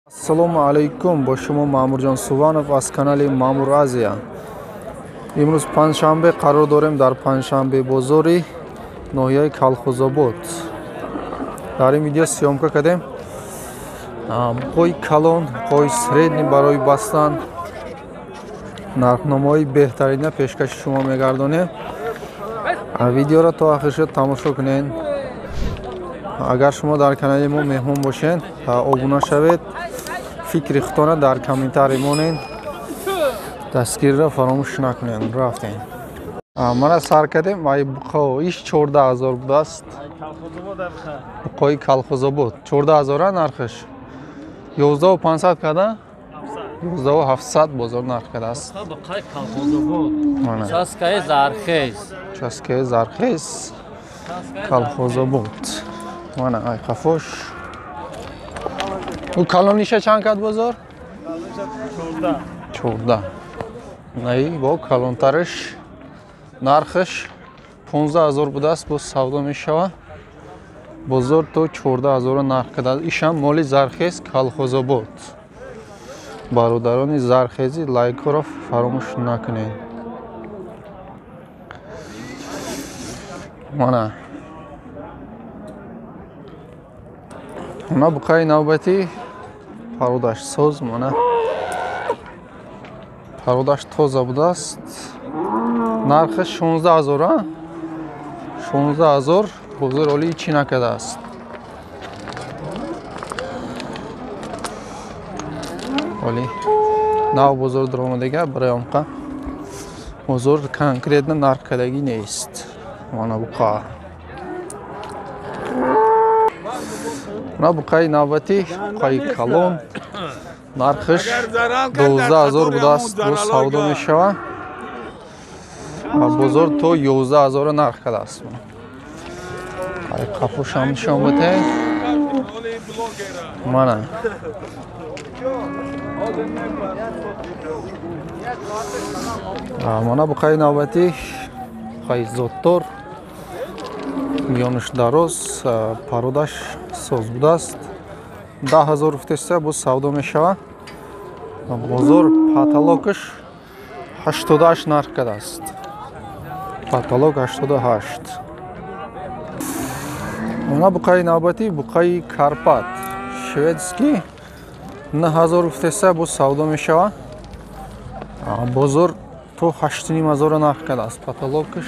Ассалому алайкум, бо шумо Маъмурҷон Суванов аз канали Маъмур Азия. Имрӯз панҷшанбе қарор дорем дар панҷшанбе бозори ноҳияи Калхозобод. Дар ин видео съёмка кардем буқои калон, буқои средний барои бастан, нархномаҳои беҳтарина пешкаши шумо мегардонем. Видеоро то охиршо тамошо кунед. Агар шумо дар канали мо меҳмон бошед, обуна шавед, фикри худтона дар комментарий монед, дастгириро фаромӯш накунед. Рафтем. Мана сар кардем. Ай буқо иш 14,000 будааст. Буқои Калхозобод 14,000 нархаш. 11,500 када? 11,700 бозор нарх кардааст. Буқои Калхозобод. Часкаи зархез. Часкаи зархез. Калхозобод. Мана ай қафош. У калониша чанд кад бозор? 14. Най бо калонтараш нархаш 15,000 будааст, боз савдо мешава. Бозор то 14,000 нарх кардааст. Ишам моли зархез Калхозобод. Бародарони зархезӣ лайкҳоро фаромӯш накунед. Мана мана буқаи навбатӣ пародаш соз, мана пародаш тоза будааст. Нархаш 16,000, 16,000 бозор оли чӣ накардааст. Оли нав бозор даромадага, барои онқа бозор конкретно нарх кардагӣ нест. Мана буқа. Мана буқаи навбатӣ, буқаи калон, нархаш 12,000 будааст, боз савдо мешава. Бозор то 11,000 нарх кардааст. Ай қафошам нишон бите. Мана мана буқаи навбатӣ, буқаи зоттор, миёнаш дароз, пародаш соз будааст. 10,000 гуфтеста, боз савдо мешава. Бозор паталокаш 88 нарх кардааст. Паталок 88. Мана буқаи навбатӣ, буқаи Карпат шведский 9,000 гуфтеста, боз савдо мешава. Бозор то 8,500 нарх кардааст паталокаш.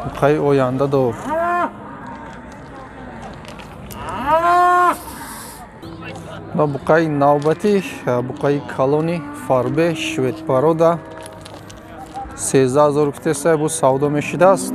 Буқаи оянда дор. Буқаи навбатӣ, буқаи калони фарбе швед парода 13,000 гуфтеста, боз савдо мешидааст.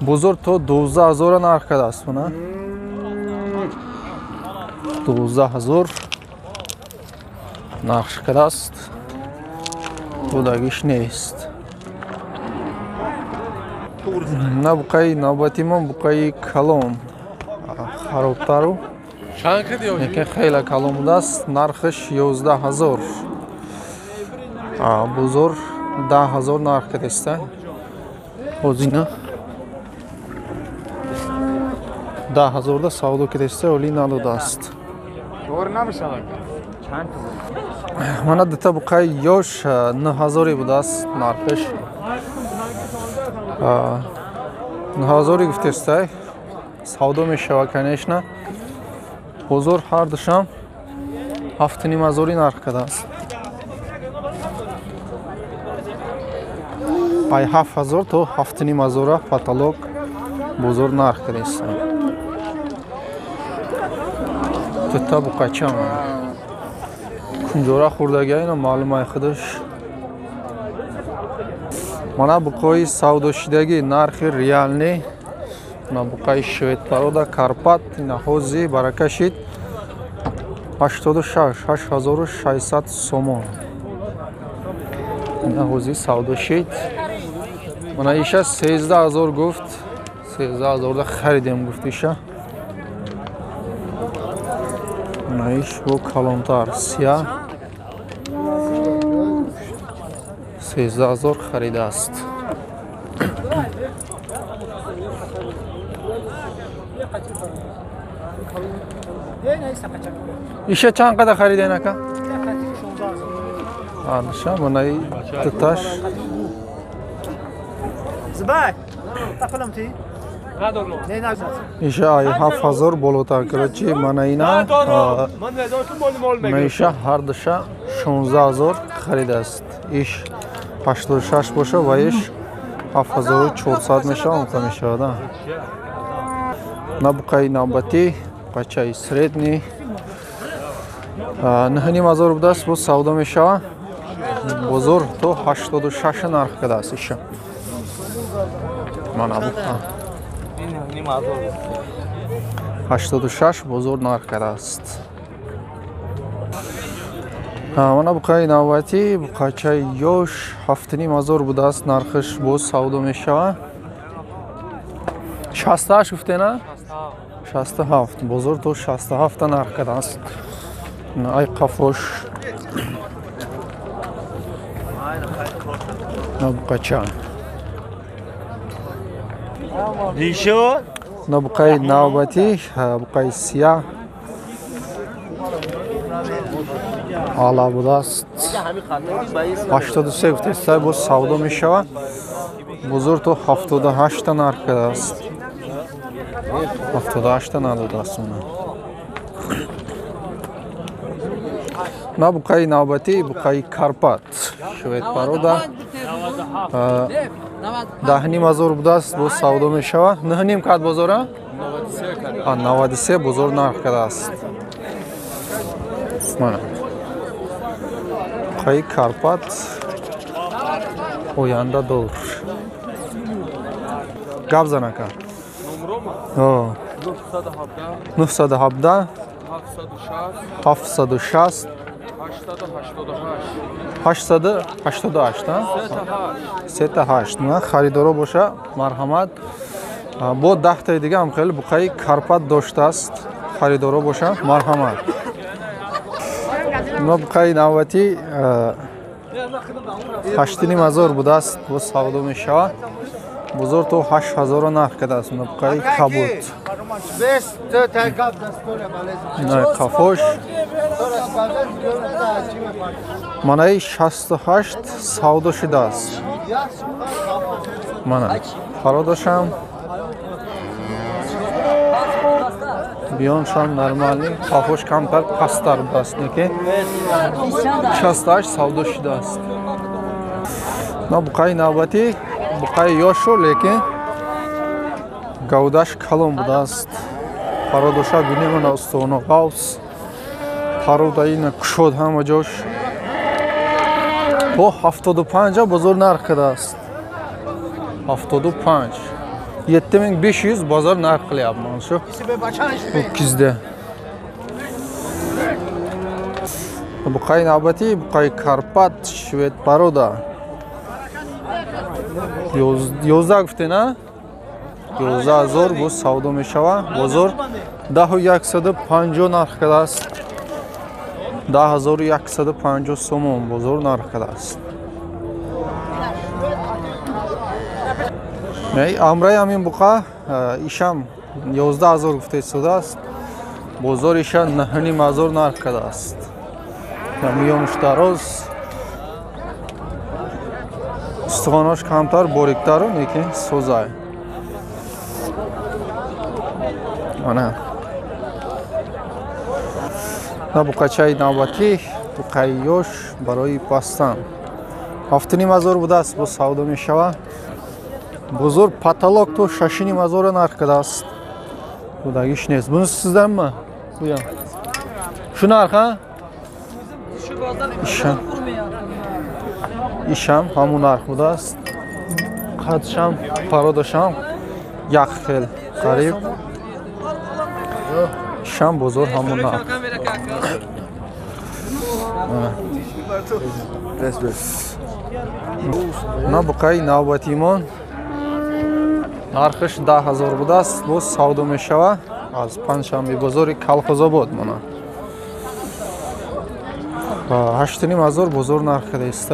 Бозор то 12,000 нарх кардааст. Мана 12,000 нарх кардааст. Додагиш нест. На буқаи навбатӣ мо буқаи калон харобтару, лекин хеле калон будааст. Нархаш 11,000. Бозор 10,000 нарх кардааст. Ҳозина 10,000 да савдо кардааст, оли надодааст. Мана дута буқаи ёш 9,000 будааст нархаш. 9,000 гуфтааст, савдо мешава, конечно. Бозор ҳар душам 7,500 нарх кардааст. Ай 7,000 то 7,500 паталок бозор нарх кардааст. Дута буқача кунҷора хӯрдага, ина маълум ай худаш. Мана буқои савдошидагӣ нархи реални. Мана буқаи швед парода Карпат ина ҳози барака шид 86, 8600 сомон. Ина ҳози савдо шид. Мана иша 13,000 гуфт. 13,000 да харидем гуфт иша. Мана иш бо калонтар сия 13,000 харидааст. Иша чанд қадар хариден ака? Аша манаи дуташ. Иша ай 7000 болотар короче манаина маиша ҳар душа 16000 харидааст. Иш 86 боша ва иш 7400 мешава, онқа мешавад. На буқаи навбатӣ, буқачаи средний 9500 будааст, боз савдо мешава. Бозор то 86 нарх кардааст иша. Мана буқа 86 бозор нарх кардааст. Мана буқаи навбатӣ, буқачаи ёш 7500 будааст, нархаш боз савдо мешава. 68 гуфтена? 67. Бозор то 67 нарх кардааст. Ай қафош. На буқача. На буқаи навбатӣ, буқаи сияҳ ала будааст. 83 гуфтест, боз савдо мешава. Бозор то 78 нарх кардааст. 78 надодааст она. На буқаи навбатӣ, буқаи Карпат, швед порода 10500 будааст, боз савдо мешава. 9,5 кад бозора? 93 бозор нарх кардааст. Мана буқаи Карпат оянда дор. Гап зан ака. 917 760 888 38. Харидоро боша, марҳамат. Бо 10 таи дига ҳам хеле буқаи Карпат доштааст. Харидоро боша, марҳамат. Но буқаи навбатӣ 8500 будааст, боз савдо мешавад. Бозор то 8000 нарх кардааст. Буқаи кабуд. Қафош. Манаи 68 савдо шудааст. Мана пародашам бионшам нормални, қафош камтар пасттар будааст, неки 68 савдо шудааст. На буқаи навбатӣ, буқаи ёшу, лекин гавдаш калон будааст. Пародоша бинем, на устуоно ғавс. Пародаина кушод ҳама ҷош. То 75 бозор нарх кардааст. 75. 7500 бозор нарх qilyapman shu. Ho'kizda. Буқаи навбатӣ, буқаи Карпат, швед порода. 11 гуфтена? 11000 боз савдо мешава. Бозор 10150 нарх кардааст. 10150 сомон бозор нарх кардааст. Амраи ҳамин буқа ишам 11000 гуфта истодааст. Бозор иша 9500 нарх кардааст. Миёнаш дароз, устухонош камтар, бориктару, лекин созай. Ана. На буқачаи навбатӣ, буқаи ёш барои пастан. 7500 будааст, боз савдо мешавад. Бозор потолок то 6500 нарх кардааст. Будагиш нест. Буни sizdanmi? Буям. Shu narx, ha? Ишам ҳамун нарх будааст. Қадшам, пародашам як хел қариб. Ишам бозор ҳамун нарх. На буқаи навбатимон нархаш 10000 будааст, боз савдо мешавад аз панҷшанбе бозори Калхозобод. Мана 8500 бозор нарх кардааст.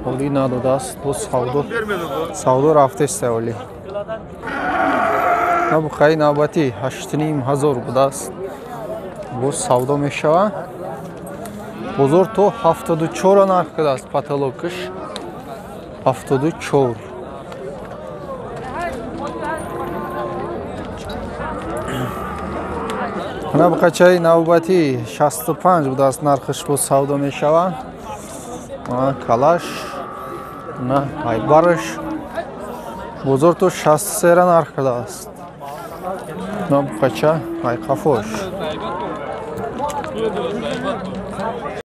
Оли надодааст, боз савдо рафтааст оли. Буқаи навбатӣ 8500 будааст, боз савдо мешавад. Бозор то 74 нарх кардааст, потолокаш 74. На буқачаи навбатӣ 65 будааст, нархаш боз савдо мешавад. Калаш на айбараш бозор то 63 нарх кардааст. На буқача айқафош.